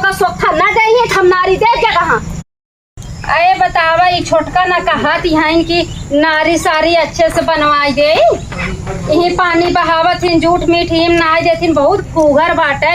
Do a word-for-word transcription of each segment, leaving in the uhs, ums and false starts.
का सोखा ना देई, हम नारी दे के कहाँ? अरे बतावा, ई छोटका ना कहत हइन कि नारी सारी अच्छे से बनवाई दे। यही पानी बहावत हिन, जूठ मीठ हिम नहाई देथिन, बहुत फूहर बाटे।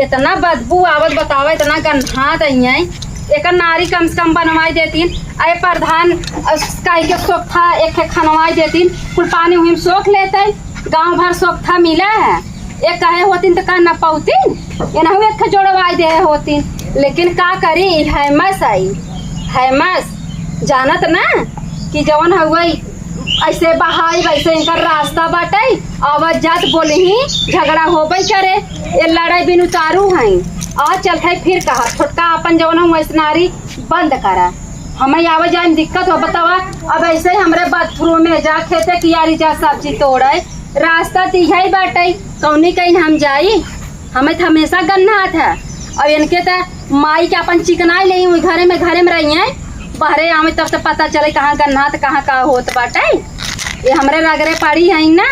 इतना बदबू आवत, बतावा, इतना गन्हात अइहैं। एकर नारी कम से कम बनवाई देथिन। अरे प्रधान, अ, कहि के सोखा एक ठे खनवाई देथिन, कुल पानी उहिम सोख लेते। गाँव भर सोखा मिला है, एक कहे होतिन त का न पौतिन, एनहु एक ठे जोड़वाई दे होतिन। लेकिन का करी, ई हैमस आई, हैमस, जानत ना कि जवन हउवे ऐसे बहाई, वैसे इनकर रास्ता बाटे, आवत जात बोलही, झगड़ा होबे करे। ये लड़ाई बिन उतारू हैं। आज चलते फिर कहा, छोटका अपन जवन हउवे ऐसे नारी बंद करा, हमें आवे जाए में दिक्कत हो। बतावा, अब ऐसे ही हमरे बाथरूम में जा, खेते कियारी जा, सब्जी तोड़े, रास्ता त इहे बाटे, कौनी कहीं हम जाई? हमें त हमेशा गन्हात है। अब इनके त माई के अपन चिकनाई लेई, वही घरे में, घरे में रही हैं, बाहरे आवे तब त पता चले कहाँ गन्हात, कहाँ का होत बाटे। ये हमरे रगरे पड़ी है ना।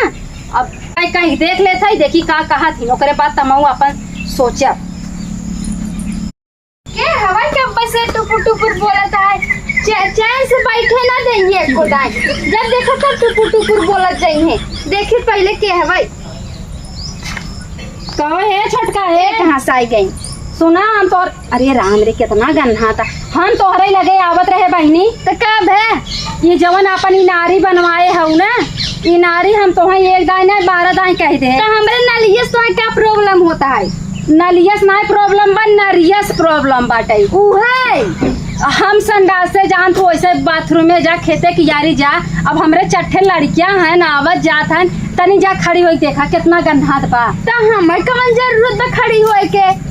अब कहीं, कहीं देख लेत है, देखी का कहत ही, ओकरे बाद तमहू अपन सोचब। के हवा के ऊपर से टुकुर टुकुर बोलत है? चे-, चैन से बैठे ना देंगे एको दाई। जब देखो तब टुकुर टुकुर बोलत जाइए। देखी पहले के हवा। कहो हे छोटका हे, कहाँ से आई गई? सुना हम तोर, अरे राम रे, कितना गन्हात। हम तोहरे लगे आवत रहे बहिनी। त कब है? ये जवन अपन ई नारी बनवाए हऊ ना, ई नारी हम तोहे एक दाई ना बारह दाई कह दे। त हमरे नलियस तोहे का problem होता है? नलियस नाय problem बा, नरियस problem बाटे। उहे। हम संडास से जान तू वैसे बाथरूम में जा, खेते कियारी जा। अब हमरे चट्ठे लड़कियां हैं ना, आवत जात हैं, तनी जा खड़ी होई देखा कितना गन्हात बा। त हमें कवन जरूरत बा खड़ी होए के?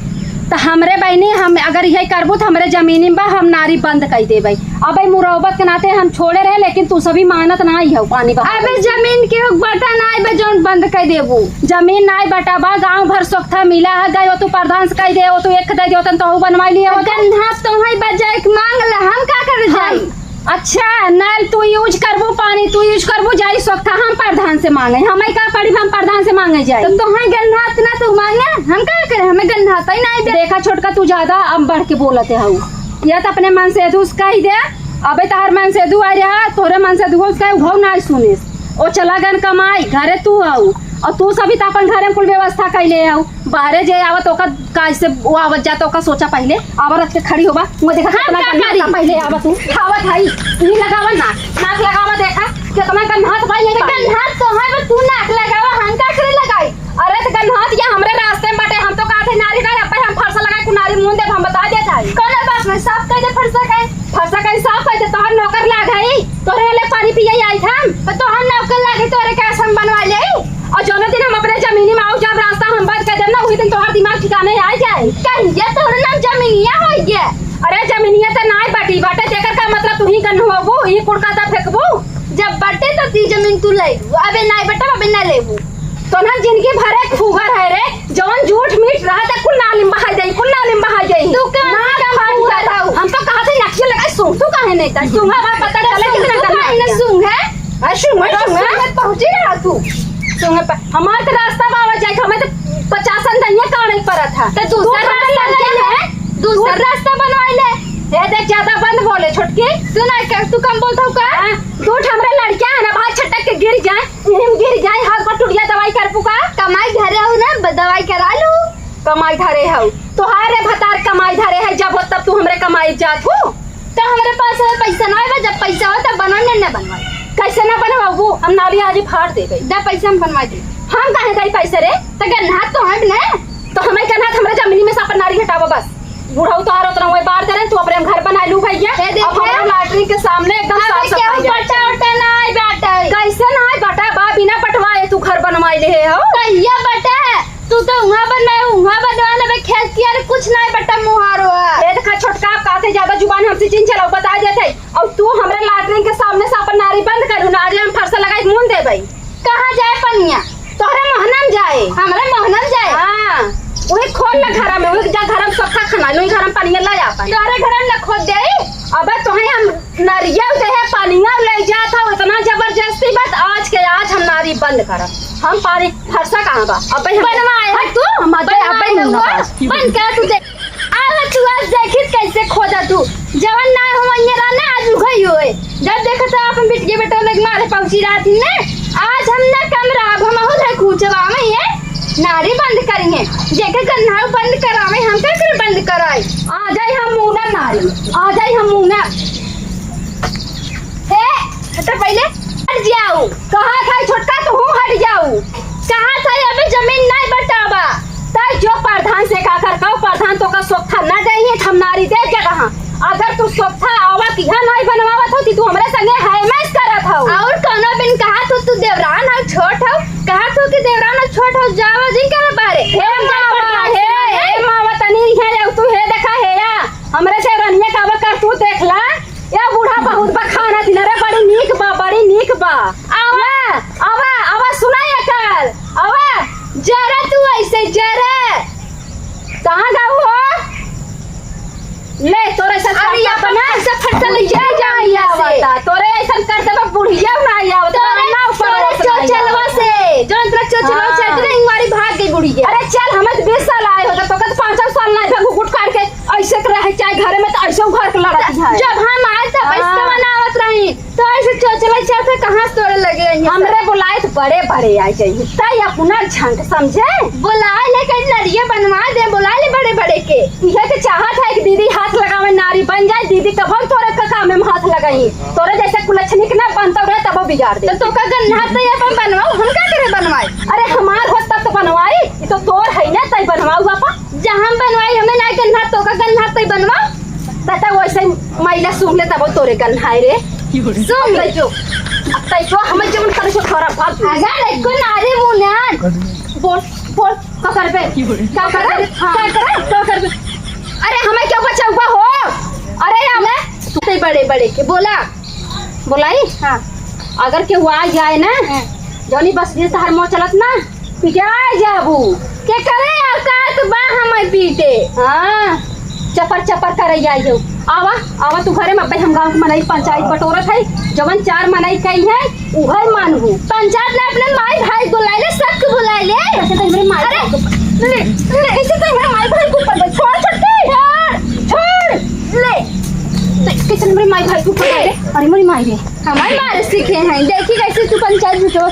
त हमरे बहिनी, हम अगर यही करबू त हमरे जमीनी में बा, हम नारी बंद कई देबै। अबे मुरौबत के नाते हम छोड़े रहे, लेकिन तू सभी मानत ना ही हो पानी बहा अबे जमीन के हो बटा ना आइबे जौन बंद कर देबू। जमीन ना बटा बा, गांव भर सोखा मिला है, गए हो तू प्रधान से कह दे हो, तू एक दे दे होतन तो बनवा लिए हो। गन्हात तो है बजाए के मांग ला, हम का करे जाई? अच्छा, नल तू use करबू, पानी तू use करबू, जाई सोखा हम प्रधान से मांगे, हमें का पड़ी हम प्रधान से मांगे जाई? तो तोहे गन्हात ना तू मांगे, हम का करे, हमें गन्हात ही ना आइबे। देखा छोटका, तू ज्यादा अब बढ़ के बोलते हऊ। या त अपने मनसेधू से कहि दे, अबे तहार मनसेधू आ रहा, तोरे मनसेधू से कहे, उहौ नाहीं सुनिस। ओ चला गन कमाई, घरे तू हऊ, अउर तू सभी त अपन घरे में कुल व्यवस्था कइले हऊ। बाहरे जे आवत ओकर काज से वो आवत जात ओकर सोचा पहिले, आवा रथ के खड़ी होबा, वो देखा हम कितना का गंदा करी? पहिले आवा तू, खावत हई, ई लगावा नाक, नाक लगावा देखा, कितना गंधात भाई है तो पानी। गंधात तो है, बस तू नाक लगावा, हम का करे लगाई? अरे त गन्हात या हमरे रास्ते में बाटे, हम तो कहत है नारी ना, अब हम फरसा लगाए कुल नारी मुन देब, हम बता देत है। कौनो बात नहीं, साफ कह दे फरसा कहे। फरसा कहे साफ कह दे, तोहर नौकर लाग है, तोहरे ले पानी पिए आई हम। तो तोहर नौकर लागे, तोहरे के आसन बनवा ले। अउर जौने दिन हम अपने जमीनी में आऊ, जब रास्ता हम बंद कर देब ना, वही दिन तोहर दिमाग ठिकाने आ जाए। कहिए तोहरे नाम जमीनिया होइए। अरे जमीनिया त नाय बाटी बाटे, तेकर का मतलब तू ही गन्हवाबू, ही कुड़का त फेंकबू। जब बटे तो ती जमीन तू ले लू, अबे नाय बटे, अबे ना लेबू। तो ना जिंदगी भर एक फुहर है रे, जौन जूठ मीठ रहत है, कुल नाली में बहाई जाई, कुल नाली में बहाई जाई। तू का नाक फाट जाता हूँ। हम तो कहा थे नकिया लगाए सूंघ, तू काहे नहीं था? सूंघा बार पता चले कितना सूंघ है। अरे सूंघ है, सूंघ है। सूंघ है पहुंची रहा तू। सूंघ है प-, हमार तो रास्ता बाबा जाए, हमें तो पचासन दहिया काढ़े पड़ा था। तो दूसरा तू रास्ता ले ले। दूसर रास्ता बनवाई ले। ए देख, ज्यादा बंद बोले छोटकी। तू ना कर, तू कम बोलत हऊ का? हाँ, दू ठे हमरे लड़कियां है ना, भाग छटक के गिर जाए, इहिम गिर जाए, हाथ पर टुटिया दवाई कर पुका। कमाई घरे हऊ ना, ब-, दवाई करा लू। कमाई घरे हऊ। तोहार रे भतार कमाई घरे है, जब हो तब तू हमरे कमाई जात हो। तो हमरे पास है पैसा ना आवे, जब पैसा हो तब बनवा, नहीं, नहीं बनवा। कैसे ना बनवाबू? हम नाली आज फाड़ देबे। दा पैसा हम बनवा दे। हम काहे दई पैसे रे? तो गन्हात तो हम ने। तो हमें गन्हात हमरे जमीनी में से अपन नारी हटावा बस। बुढ़ऊ तो आरो तरह वही बार दे रहे, तू अपने घर बना लू भैया। ये देखे। अब हमारे लैट्रिन के सामने एकदम अबे साफ केहू सफाई है। बटा उटा ना आए बाटे। कैसे ना आए बटा बा, बिना पटवाए तू घर बनवाए ले हो? कहिया बटा है? तू तो उहाँ बनवाए, उहाँ बनवाए ना बे, खेत कियारी कुछ ना आए बटा मुहारो है। ए देखा छोटका, आप कहते ज्यादा जुबान हमसे जिन चलाओ, बता देते। और तू हमरे लैट्रिन के सामने से अपन नारी बंद करू ना, आज हम फरसा लगाई मुन देबे। कहाँ जाए पनिया? तोहरे मोहनम जाए। हमरे मोहनम जाए? हाँ, वही खोल ना घर में, वही जा घर में सोखा खाना, वही घर में पनिया ला जा पाए। तोहरे घर में ना खोद दे। अबे तोहे हम नरिया दे है, पनिया ले जात हो, इतना जबरदस्ती बात, आज के आज हम नारी बंद करब। हम पानी फरसा कहाँ बा? अबे हम बनवाए हट तू, हम अबे बनवाए अबे हट मुंह ना तू, पास। बंद कर तू दे। आवा से खोजा तू, जवन ना हो वही रहा ना, आज उघई होए। जब देखत हो अपन बिटिया बेटा लग मारे पहुंची रात ही ने, आज हम ना कम रहब, हम अहू है खूंचवा में ये नारी बंद करी है, जेके गन्हाऊ बंद करावे, हम का करे बंद कराई। आ जाई हम मुना नारी, आ जाई हम मुना। हे, हट पहिले, हट जाऊ। कहा था छोटका, तू हट जाऊ। कहा था अबे जमीन नहीं बटावा। तै जो प्रधान से का कर, कहू प्रधान तो का सोखा ना देही, हम नारी दे के कहा। अगर तू सोखा आवा किहा नहीं बनवावत हो, कि तू हमरे संगे है मैच करत हो। और कौनो बिन कहा तू, तू देवरान हो, छोट हो, कहा तू कि देवरान हो, छोट हो, जावा जिन कहा बारे। हे मावा, हे, हे मावा, तनी यहाँ आऊ तू, हे देखा, हे या, हमरे देवरानिया का बा कर तू देख ला। ए बूढ़ा बहुत बखानत हिन रे, बड़ी नीक बा, बड़ी नीक बा। आवा, आवा, आवा, सुना एकर, आवा, जरा तू ऐसे जरा। कहाँ जाऊ हो? ले, तोरे से अरे, अपन फट से फट से ले जा, जा, जा, यहाँ से। आवता, तोरे ऐसन कर देबे, बुढ़िया ना आवत, तोरे, ना ऊपर तोरे होत ना चोचलवा आवत। से, जौन तोरा चोचलवा हाँ। से, इतना इंगवारी भाग गई बुढ़िया। अरे चल, हमें तो बीस साल आए हो, तो तोके तो पाँचों साल ना, इधर घुघुट काट के ऐसे के रहे, चाहे घरे में तो ऐसे उघार के लड़त है। जब हम आए तब हाँ। ऐसे बनावत रही, तो ऐसे चोचला चाचा कहाँ से तोड़े लगे हैं ये सब? हमरे बुलाए तो बड़े बड़े आ जाइए, तई अपना झंग समझे। बुलाए ले कहीं नरिया बनवा दे, बुलाए ले बड़े बड़े के। इहे तो चाहत है कि दीदी हाथ लगावे, नारी बन जाए, दीदी कब हम तोरे का काम में हाथ लगाई? तोरे जैसे कुलछनी के ना बनता रहे तब बिगाड़ दे। तो तोका गन्ना तो ये अपन बनवाओ, हम का करे बनवाए? अरे हमार हो तब तो बनवाई, ये तो तोर है ना, तई बनवाऊ अपन। जहाँ हम बनवाई, हमें ना गन्हात, तोका गन्हात तई बनवा। तता वैसे ही मैला सूंघ ले, तब तोरे गन्हाए रे। सूंघ ले जो। अब तई तो हमें जवन करे सो थोड़ा भाग। अगर एको नारी मुन्यान। बोल, बोल, का करबे? का करबे? हाँ। का करे? का करबे? अरे हमें क्यों बचाउबा हो? अरे या ले, तू ते बड़े बड़े के बोला। बोलाई? हाँ। अगर केहू आ जाए ना, हाँ। जौनी बस दिल तहर मोह चलत ना, पिटाए जाबू। के करे औकात बा हमर पीटे? हाँ, चपर चपर करे आई हो। आवा, आवा तू घरे में, अबे हम गाँव के मनई पंचायत बटोरत है, जवन चार मनई कही है, उहर मानबू। पंचायत में अपने माई भाई बुलाए ले, सबके बुलाए ले। ऐसे तो हमरे माई अरे, भाई को ले, ले, ऐसे तो हमरे माई भाई को ऊपर बैठ, छोड़, छोड़, छोड़, छोड़, ले। तो कैसे हमरे माई भाई को ऊपर बैठ? अरे मोरी माई रे। हमारे मारे सीखे हैं, देखी कैसे तू पंचायत बटोर।